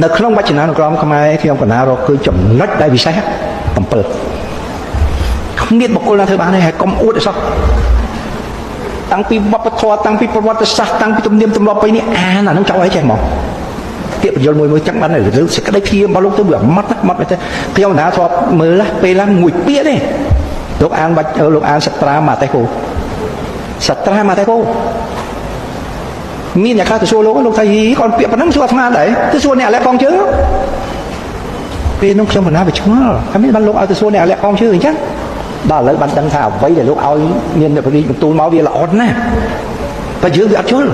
នៅក្នុងវចនានុក្រមខ្មែរខ្ញុំកណារកគឺចំណុចដែលពិសេស7គ្មានបុគ្គលណាធ្វើបានទេហើយកុំអួតឲ្យសោះតាំងពីវប្បធម៌តាំងពីប្រវត្តិសាស្ត្រតាំងពីទំនៀមទម្លាប់បីនេះអានអានឹងចង់ឲ្យចេះមកពាក្យបញ្យលមួយមួយចឹងបានឬសេចក្តីព្យារបស់លោកទៅវាម៉ត់ណាម៉ត់ទៅខ្ញុំណាធ្លាប់មើលពេលឡើងមួយពាក្យទេលោកអានបាច់លោកអានសត្រាម៉ាតេកូសត្រាម៉ាតេកូមានអ្នកខ្លះទៅសួរលោកលោកថាយីគាត់ពាក្យប៉ុណ្ណឹងសួរអាត្មាដែរទៅសួរអ្នកលាក់កងជើងពេលនោះខ្ញុំកណាវាឆ្ងល់ថាមានបានលោកឲ្យទៅសួរអ្នកលាក់កងជើងអញ្ចឹងដល់ឥឡូវបានដឹងថាអ្វីដែលលោកឲ្យមានអ្នករាជបន្ទូលមកវាល្អណាស់តែយើងវាអត់យល់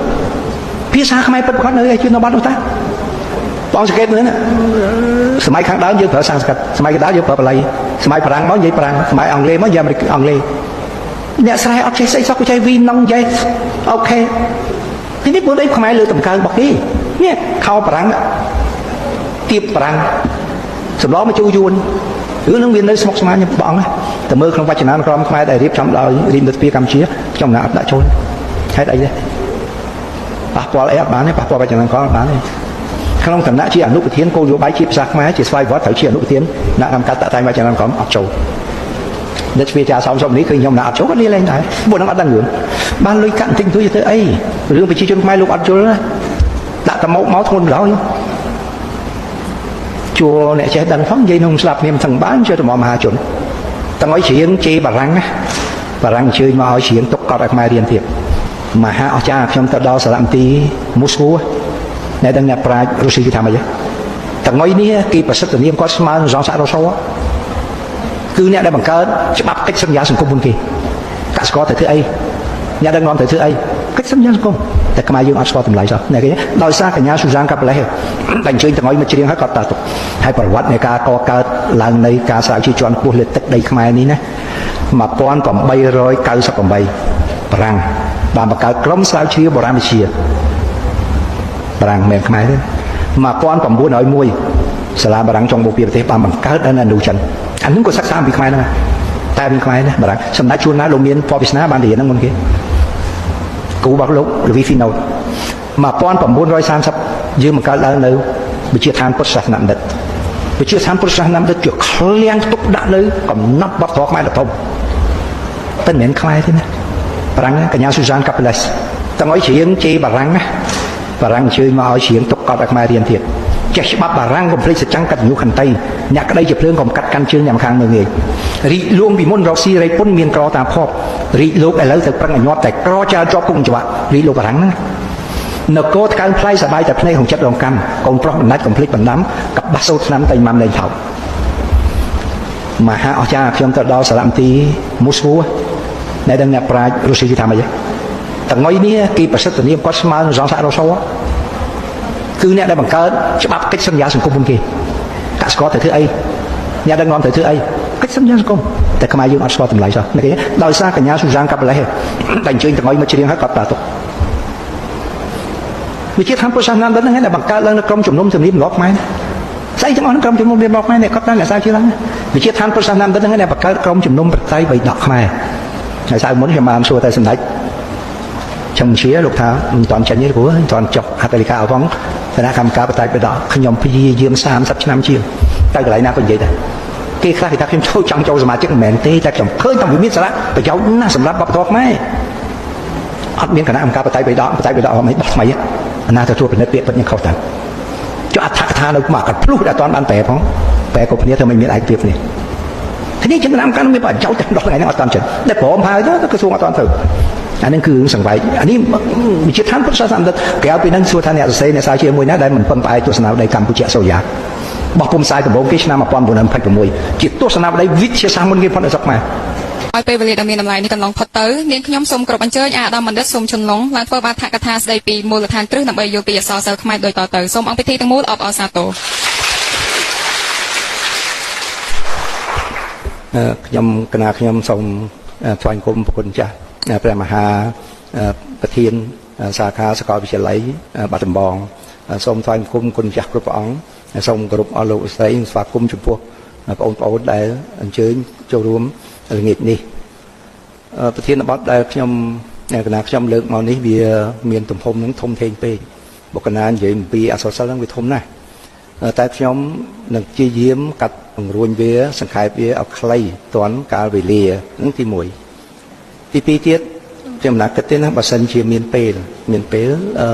ភាសាខ្មែរពិតប្រាកដនៅឯជនបទនោះតាបងសង្កេតមើលណាសម័យខាងដើមយើងប្រើសំស្ក្រឹតសម័យកណ្ដាលយើងប្រើបាលីសម័យបារាំងមកនិយាយបារាំងសម័យអង់គ្លេសមកនិយាយអង់គ្លេសអ្នកស្រែអត់ចេះស្អីសោះគេចេះវីណុងចេះអូខេទីនេះពួកឯងខ្មែរលើតម្កើងរបស់គេនេះខោបារាំងទៀបបារាំងសម្លមកជូរយួនរឿងនឹងវានៅស្មុគស្មាញបងតែមើលក្នុងវចនានុក្រមខ្មែរដែលរៀបចំដោយរាជរដ្ឋាភិបាលកម្ពុជាខ្ញុំណាអត់ដាក់ចូលហេតុអីទេប៉ះពាល់អីអត់បានទេប៉ះពាល់វចនានុក្រមអត់បានទេក្នុងឋានៈជាអនុប្រធានគោលនយោបាយជាភាសាខ្មែរជាស្វ័យវត្តត្រូវជាអនុប្រធានគណៈកម្មការតាក់តែងវចនានុក្រមអត់ចូលអ្នកវិជាសំសុំនេះគឺខ្ញុំណាអត់ចូលគាត់លាលែងដែរពួកនឹងអត់ដឹងរឿងបានលុយកាក់បន្តិចបន្តួចទៅអីរឿងប្រជាជនខ្មែរលោកអត់យល់ណាដាក់តមកមកធ្ងន់ដល់ជួអ្នកចេះដឹងផងនិយាយក្នុងស្លាប់គ្នាមិនសឹងបានជឿទៅមហាជនទាំងឲ្យច្រៀងជេរបារាំងណាបារាំងអញ្ជើញមកឲ្យច្រៀងទុកកត់ឲ្យខ្មែររៀនទៀតមហាអស្ចារ្យខ្ញុំទៅដល់សារមន្ទីរមូស្គូអ្នកដឹងអ្នកប្រាជ្ញរុស្ស៊ីគេថាម៉េចទាំងឲ្យនេះគេប្រសិទ្ធនាមគាត់ស្មើនឹងសង្សាររ៉ូសូគឺអ្នកដែលបង្កើតច្បាប់កិច្ចសន្យាសង្គមមុនគេកសិករត្រូវធ្វើអីអ្នកដឹកនាំត្រូវធ្វើអីកិច្ចសន្យាសង្គមតែខ្មែរយើងអត់ស្គាល់តម្លៃសោះអ្នកគេដោយសារកញ្ញាស៊ូសានកាប៉ាឡេសដែលអញ្ជើញទាំងឲ្យមកច្រៀងហើយគាត់តាទុកហើយប្រវត្តិនៃការកកើតឡើងនៃការស្រាវជ្រាវជាន់ខ្ពស់លើទឹកដីខ្មែរនេះណា1898បារាំងបានបង្កើតក្រុមស្រាវជ្រាវបុរាណវិទ្យាបារាំងមិនខ្មែរទេ1901សាលាបារាំងចុងបូព៌ាប្រទេសបានបង្កើតនៅឥណ្ឌូចិនអានឹងក៏សិក្សាអំពីខ្មែរហ្នឹងតែពីខ្មែរណាបារាំងសម្ដេចជួនណាលោកមានពណ៌វាសនាបានរៀនហ្នឹងមុនគេគ្រូរបស់លោកលវីហ្វីណូត1930យើងបង្កើតឡើងនៅវិទ្យាឋានពុទ្ធសាសនបណ្ឌិតវិទ្យាឋានពុទ្ធសាសនបណ្ឌិតជាឃ្លាំងទុកដាក់នៅកំណត់វប្បធម៌ខ្មែរដ៏ធំតែមិនមែនខ្មែរទេណាបារាំងកញ្ញាស៊ូសានកាប៉ាឡេសទាំងឲ្យច្រៀងជេរបារាំងណាបារាំងអញ្ជើញមកឲ្យច្រៀងទុកកត់ឲ្យខ្មែររៀនទៀតចេះច្បាប់បារាំងកុំភ្លេចសច្ចំកតញ្ញូខន្តីអ្នកក្តីជាភ្លើងកុំកាត់កាន់ជើងអ្នកម្ខាងមើលងាយរីកលួងពីមុនរកស៊ីរៃពុនមានក្រតាមភពរីកលោកឥឡូវទៅប្រឹងឲ្យញាប់តែក្រចើជាប់គុកច្បាប់រីកលោកបារាំងហ្នឹងនគរថ្កើងផ្លៃសបាយតែភ្នែកក្នុងចិត្តរងកម្មកូនប្រុសបណ្ដាច់កុំភ្លេចបណ្ដាំកបាសសូត្រឆ្នាំតែម៉ាំលែងថោកមហាអស្ចារ្យខ្ញុំទៅដល់សារមន្ទីរមូស្គូអ្នកដឹងអ្នកប្រាជ្ញរុស្ស៊ីគេថាម៉េចទាំងឲ្យនេះគេប្រសិទ្ធនាមគាត់ស្មើនឹងសង្សាររ៉ូសូគឺអ្នកដែលបង្កើតច្បាប់កិច្ចសន្យាសង្គមមុនគេកសិករត្រូវធ្វើអីអ្នកដឹកនាំត្រូវធ្វើអីកិច្ចសន្យាសង្គមតែខ្មែរយើងអត់ស្គាល់តម្លៃសោះគេដោយសារកញ្ញាស៊ូសានកាប៉ាឡេសដែលអញ្ជើញទាំងឲ្យមកច្រៀងហើយគាត់តាទុកវិជាឋានពុទ្ធសាសនាហ្នឹងដែលបង្កើតឡើងនៅក្រុមជំនុំទំនៀមទម្លាប់ខ្មែរស្អីទាំងអស់ហ្នឹងក្រុមជំនុំទំនៀមទម្លាប់ខ្មែរនេះគាត់តែអ្នកសាជាឡើងវិជាឋានពុទ្ធសាសនាហ្នឹងដែលបង្កើតក្រុមជំនុំប្រតិបត្តិខ្មែរហើយសៅមុនខ្ញុំបានសួរតែសម្ដេចចំជាលោកថាមិនតាន់ចេញទេព្រោះមិនតាន់ចុះហត្ថលេខាផងគណៈកម្មការបតិបត្តិខ្ញុំព្យាយាម30ឆ្នាំជាងតែកន្លែងណាក៏និយាយដែរគេខ្លះគេថាខ្ញុំចូលចង់ចូលសមាជិកមិនមែនទេតែខ្ញុំឃើញថាវាមានសារៈប្រយោជន៍ណាស់សម្រាប់វប្បធម៌ខ្មែរអត់មានគណៈកម្មការបតិបត្តិបតិបត្តិមិនដោះថ្មីណាទៅត្រួតពិនិត្យពាក្យពិតនឹងខុសទៅចុះអត្ថកថានៅមកកភ្លុះដែលអត់បានប្រែផងប្រែក៏គ្នាធ្វើមិនមានឯកភាពនេះគ្នាជាគណៈកម្មការមានប្រយោជន៍តែដល់ថ្ងៃនេះអត់តាន់ចិត្តតែព្រមហើយទៅក្រសួងអត់តាន់ធ្វើអានឹងគឺសង្វែកអានេះវិជាឋានពុទ្ធសាសនាក្រៅពីនឹងសួរថាអ្នកសរសេរអ្នកសាជាមួយណាដែលមិនពឹងផ្អែកទស្សនាវដ្តីកម្ពុជាសូយ៉ាបោះពុំផ្សាយដំបូងគេឆ្នាំ1926ជាទស្សនាវដ្តីវិទ្យាសាស្ត្រមុនគេផុតនៅស្រុកខ្មែរឲ្យពេលវេលាដ៏មានតម្លៃនេះកន្លងផុតទៅនាងខ្ញុំសូមគោរពអញ្ជើញអាដាមបណ្ឌិតសូមជន់ឡុងឡើងធ្វើបាឋកថាស្ដីពីមូលដ្ឋានគ្រឹះដើម្បីយល់ពីអក្សរសិល្ប៍ខ្មែរដូចតទៅសូមអង្គពិធីទាំងមូលអបអរសាទរខ្ញុំកណាខ្ញុំសូមថ្លែងគុំប្រគុណចាស់ព្រះមហាប្រធានសាខាសាកលវិទ្យាល័យបាត់ដំបងសូមថ្លែងគុំគុណចាស់គ្រប់ព្រះអង្គសូមគោរពអស់លោកស្រីស្វាគមន៍ចំពោះបងប្អូនដែលអញ្ជើញចូលរួមល្ងាចនេះប្រធានបទដែលខ្ញុំកណាខ្ញុំលើកមកនេះវាមានទំហំនឹងធំធេងពេកបុគ្គលណានិយាយអំពីអក្សរសិល្ប៍ហ្នឹងវាធំណាស់ តែខ្ញុំនឹងព្យាយាមកាត់បង្រួញវាសង្ខេបវាឲ្យខ្លីទាន់កាលវេលាហ្នឹងទី1ទី2ទៀតខ្ញុំមិនណាគិតទេណាបើសិនជាមានពេលអឺ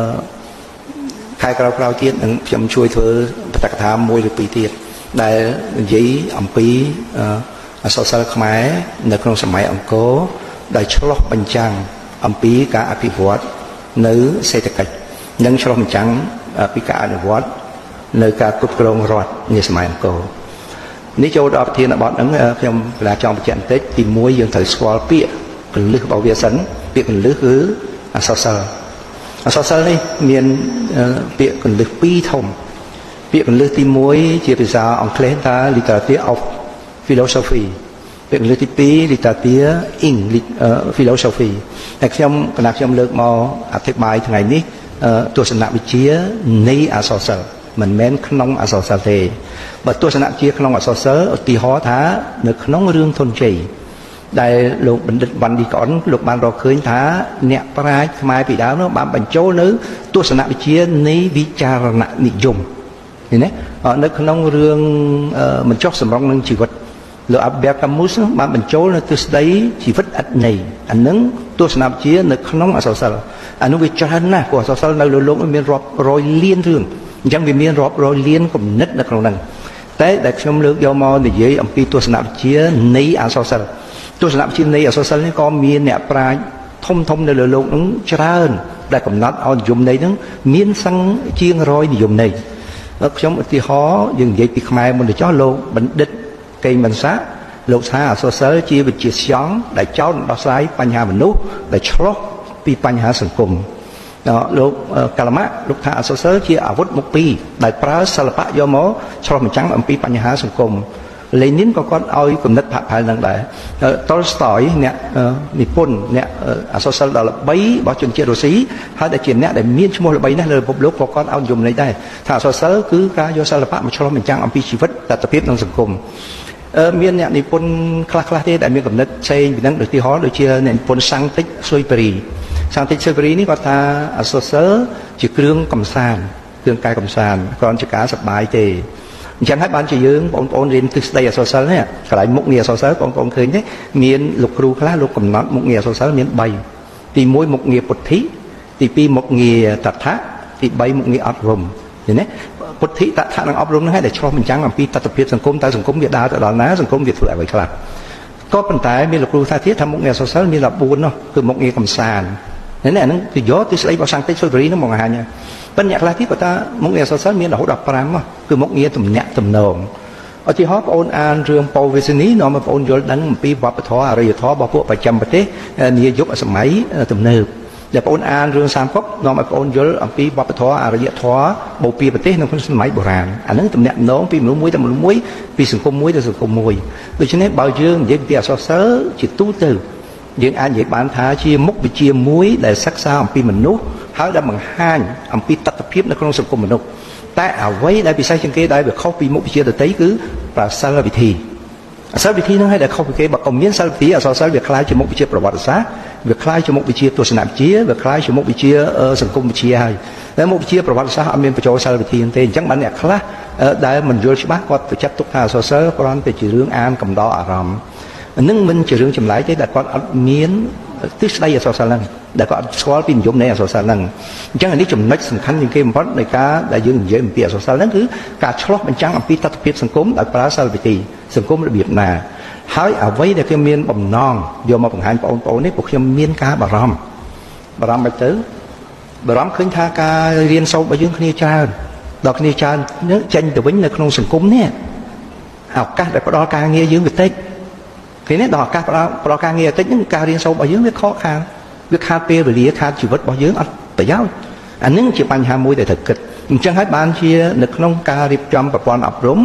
ខែក្រោយៗទៀតនឹងខ្ញុំជួយធ្វើបទកថាមួយឬពីរទៀតដែលនិយាយអំពីអក្សរសិល្ប៍ខ្មែរនៅក្នុងសម័យអង្គរដែលឆ្លុះបញ្ចាំងអំពីការអភិវឌ្ឍនៅសេដ្ឋកិច្ចនិងឆ្លុះបញ្ចាំងពីការអនុវត្តនៅការគ្រប់គ្រងរដ្ឋនាសម័យអង្គរនេះចូលដល់ប្រធានបទហ្នឹងខ្ញុំកលាចង់បញ្ជាក់បន្តិចទី1យើងត្រូវស្គាល់ពាក្យកលឹះរបស់វាសិនពាក្យកលឹះគឺអក្សរសិល្ប៍អក្សរសិល្ប៍នេះមានពាក្យកលឹះពីរធំពាក្យកលឹះទី1ជាភាសាអង់គ្លេសថា literature of philosophy ពាក្យកលឹះទី2 literature in philosophy តែខ្ញុំកណាខ្ញុំលើកមកអធិប្បាយថ្ងៃនេះទស្សនវិជ្ជានៃអក្សរសិល្ប៍មិនមែនក្នុងអក្សរសិល្ប៍ទេបើទស្សនវិជ្ជាក្នុងអក្សរសិល្ប៍ឧទាហរណ៍ថានៅក្នុងរឿងធនជ័យដែលលោកបណ្ឌិតវ៉ាន់ឌីកអុនលោកបានរកឃើញថាអ្នកប្រាជ្ញខ្មែរពីដើមនោះបានបញ្ចូលនៅទស្សនវិជ្ជានៃវិចារណនិយមឃើញទេនៅក្នុងរឿងមិនចុះសម្រុងនឹងជីវិតលោកអាបែកាមូសបានបញ្ចូលនៅទស្សនៈជីវិតអត្តន័យអានឹងទស្សនវិជ្ជានៅក្នុងអក្សរសិល្ប៍អានោះវាច្រើនណាស់ព្រោះអក្សរសិល្ប៍នៅលើលោកមានរាប់រយលានរឿងអញ្ចឹងវាមានរាប់រយលានគំនិតនៅក្នុងហ្នឹងតែដែលខ្ញុំលើកយកមកនិយាយអំពីទស្សនវិជ្ជានៃអក្សរសិល្ប៍ទស្សនវិជ្ជានៃអក្សរសិល្ប៍នេះក៏មានអ្នកប្រាជ្ញធំធំនៅលើលោកហ្នឹងច្រើនដែលកំណត់ឲ្យនិយមន័យហ្នឹងមានសឹងជាង100និយមន័យខ្ញុំឧទាហរណ៍យើងនិយាយពីខ្មែរមុនទៅចោះលោកបណ្ឌិតកេងបន្សាលោកថាអក្សរសិល្ប៍ជាវិទ្យាស្យងដែលចោទដោះស្រាយបញ្ហាមនុស្សដែលឆ្លុះពីបញ្ហាសង្គមលោកកាលម៉ាលោកថាអក្សរសិល្ប៍ជាអាវុធមុខពីរដែលប្រើសិល្បៈយកមកឆ្លុះបញ្ចាំងអំពីបញ្ហាសង្គមលេនីនក៏គាត់ឲ្យគំនិតផាក់ផែលនឹងដែរតុលស្តយអ្នកនិពន្ធអ្នកអក្សរសិល្ប៍ដ៏ល្បីរបស់ជនជាតិរុស្ស៊ីហើយដែលជាអ្នកដែលមានឈ្មោះល្បីណាស់លើពិភពលោកក៏គាត់ឲ្យនិយមន័យដែរថាអក្សរសិល្ប៍គឺការយកសិល្បៈមកឆ្លុះបញ្ចាំងអំពីជីវិតតថភាពក្នុងសង្គមមានអ្នកនិពន្ធខ្លះៗទេដែលមានគំនិតផ្សេងពីនឹងដូចទីហោដូចជាអ្នកនិពន្ធសាំងតិចស៊ុយប៉េរីសាំងតិចស៊ុយប៉េរីនេះគាត់ថាអក្សរសិល្ប៍ជាគ្រឿងកំសាន្តគ្រឿងកែកំសាន្តគ្រាន់ជាការសប្បាយទេអញ្ចឹងហើយបានជាយើងបងប្អូនរៀនទិសដីអក្សរសិល្ប៍នេះកន្លែងមុខងារអក្សរសិល្ប៍បងប្អូនឃើញទេមានលោកគ្រូខ្លះលោកកំណត់មុខងារអក្សរសិល្ប៍មាន3ទី1មុខងារពុទ្ធិទី2មុខងារតថៈទី3មុខងារអប់រំឃើញទេពុទ្ធិតថៈនិងអប់រំហ្នឹងហើយដែលឆ្លុះបញ្ចាំងអំពីតថភាពសង្គមតើសង្គមវាដើរទៅដល់ណាសង្គមវាធ្វើអ្វីខ្លះក៏ប៉ុន្តែមានលោកគ្រូថាទៀតថាមុខងារអក្សរសិល្ប៍មាន14នោះគឺមុខងារកំសាន្តនេះអាហ្នឹងគឺយកទិសដីរបស់សាំងតិចស៊ុយប៉េរីហ្នឹងមកបង្ហាញប៉ុន្តែអ្នកខ្លះទៀតគាត់ថាមុខងារអក្សរសិល្ប៍មានរហូតដល់5នោះគឺមុខងារទំនាក់ទំនងឧទាហរណ៍បងអូនអានរឿងប៉ូវេសនីនាំឲ្យបងអូនយល់ដឹងអំពីវប្បធម៌អរិយធម៌របស់ពួកប្រចាំប្រទេសនាយុគសម័យទំនើបដែលបងអូនអានរឿងសាមកុកនាំឲ្យបងអូនយល់អំពីវប្បធម៌អរិយធម៌បូព៌ាប្រទេសនៅក្នុងសម័យបុរាណអាហ្នឹងទំនាក់ទំនងពីមនុស្សមួយទៅមនុស្សមួយពីសង្គមមួយទៅសង្គមមួយដូច្នេះបើយើងនិយាយពីអក្សរសិល្ប៍ជាទូទៅយើងអាចនិយាយបានថាជាមុខវិជ្ជាមួយដែលសិក្សាអំពីមនុស្សហើយដែលបង្ហាញអំពីតថភាពនៅក្នុងសង្គមមនុស្សតែអ្វីដែលពិសេសជាងគេដែលវាខុសពីមុខវិជ្ជាដទៃគឺប្រើសិលវិធីអសិលវិធីហ្នឹងហើយដែលខុសពីគេបើកុំមានសិលវិធីអក្សរសិល្ប៍វាក្លាយជាមុខវិជ្ជាប្រវត្តិសាស្ត្រវាក្លាយជាមុខវិជ្ជាទស្សនវិជ្ជាវាក្លាយជាមុខវិជ្ជាសង្គមវិទ្យាហើយតែមុខវិជ្ជាប្រវត្តិសាស្ត្រអត់មានបញ្ចូលសិលវិធីទេអញ្ចឹងបានអ្នកខ្លះដែលមិនយល់ច្បាស់គាត់ទៅចាត់ទុកថាអក្សរសិល្ប៍គ្រាន់តែជារឿងអានកំដរអារម្មណ៍នឹងមិនជារឿងចម្លែកទេដែលគាត់អត់មានទិសដីអក្សរសិល្ប៍ហ្នឹងដែលគាត់អត់ស្គាល់ពីនិយមនៃអក្សរសិល្ប៍ហ្នឹងអញ្ចឹងអានេះចំណុចសំខាន់ជាងគេបំផុតនៃការដែលយើងនិយាយអំពីអក្សរសិល្ប៍ហ្នឹងគឺការឆ្លុះបញ្ចាំងអំពីតថភាពសង្គមដោយប្រើសិល្បវិធីសង្គមរបៀបណាហើយអ្វីដែលខ្ញុំមានបំណងយកមកបង្ហាញបងប្អូននេះពួកខ្ញុំមានការបារម្ភមិនទៅបារម្ភឃើញថាការរៀនសូត្ររបស់យើងគ្នាច្រើនដល់គ្នាច្រើនចេញទៅវិញនៅក្នុងសង្គមនេះឱកាសដែលផ្ដល់ការងារយើងវាតិចឃើញទេដល់ឱកាសផ្ដល់ការងារតិចហ្នឹងការរៀនសូត្ររបស់យើងវាខកខានវាខាតពេលវេលាខាតជីវិតរបស់យើងអត់ប្រយោជន៍អានឹងជាបញ្ហាមួយដែលត្រូវគិតអញ្ចឹងហើយបានជានៅក្នុងការរៀបចំប្រព័ន្ធអប់រំ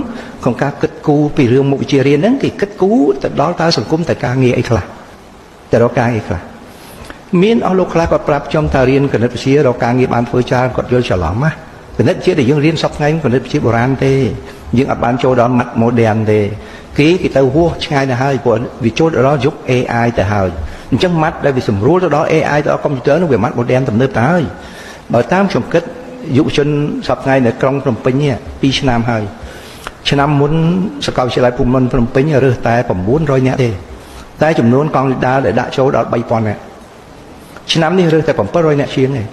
ក្នុងការគិតគូរពីរឿងមុខវិជ្ជារៀនហ្នឹងគេគិតគូរទៅដល់តើសង្គមតែការងារអីខ្លះតែរកការងារខ្លះមានអស់លោកខ្លះគាត់ប្រាប់ខ្ញុំថារៀនគណិតវិទ្យារកការងារបានធ្វើច្រើនគាត់យល់ច្រឡំណាគណិតវិទ្យាដែលយើងរៀនសប្តាហ៍ថ្ងៃគណិតវិទ្យាបុរាណទេយើងអត់បានចូលដល់ math modern ទេគេទៅហួសឆ្ងាយទៅហើយព្រោះវាចូលដល់យុគ AI ទៅហើយអញ្ចឹង math ដែលវាសម្រួលទៅដល់ AI ទៅដល់កុំព្យូទ័រនោះវា math modern ទំនើបទៅហើយបើតាមខ្ញុំគិត យុវជនសប្តាហ៍ថ្ងៃនៅក្រុងភ្នំពេញនេះ2ឆ្នាំហើយឆ្នាំមុនសាកលវិទ្យាល័យភូមិន្ទភ្នំពេញរើសតែ900នាក់ទេតែចំនួនកង់លីដាដែលដាក់ចូលដល់3000នាក់ឆ្នាំនេះរើសតែ700នាក់ជាងទេ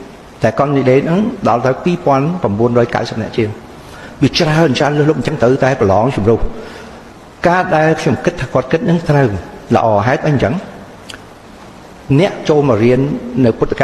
តែកង់លីដេហ្នឹងដល់ទៅ2990នាក់ជាងវាច្រើនច្រើនលើសលប់អញ្ចឹងត្រូវតែប្រឡងជំរុះការដែលខ្ញុំគិតថាគាត់គិតនឹងត្រូវល្អហេតុអីអញ្ចឹងអ្នកចូលមករៀននៅពុទ្ធក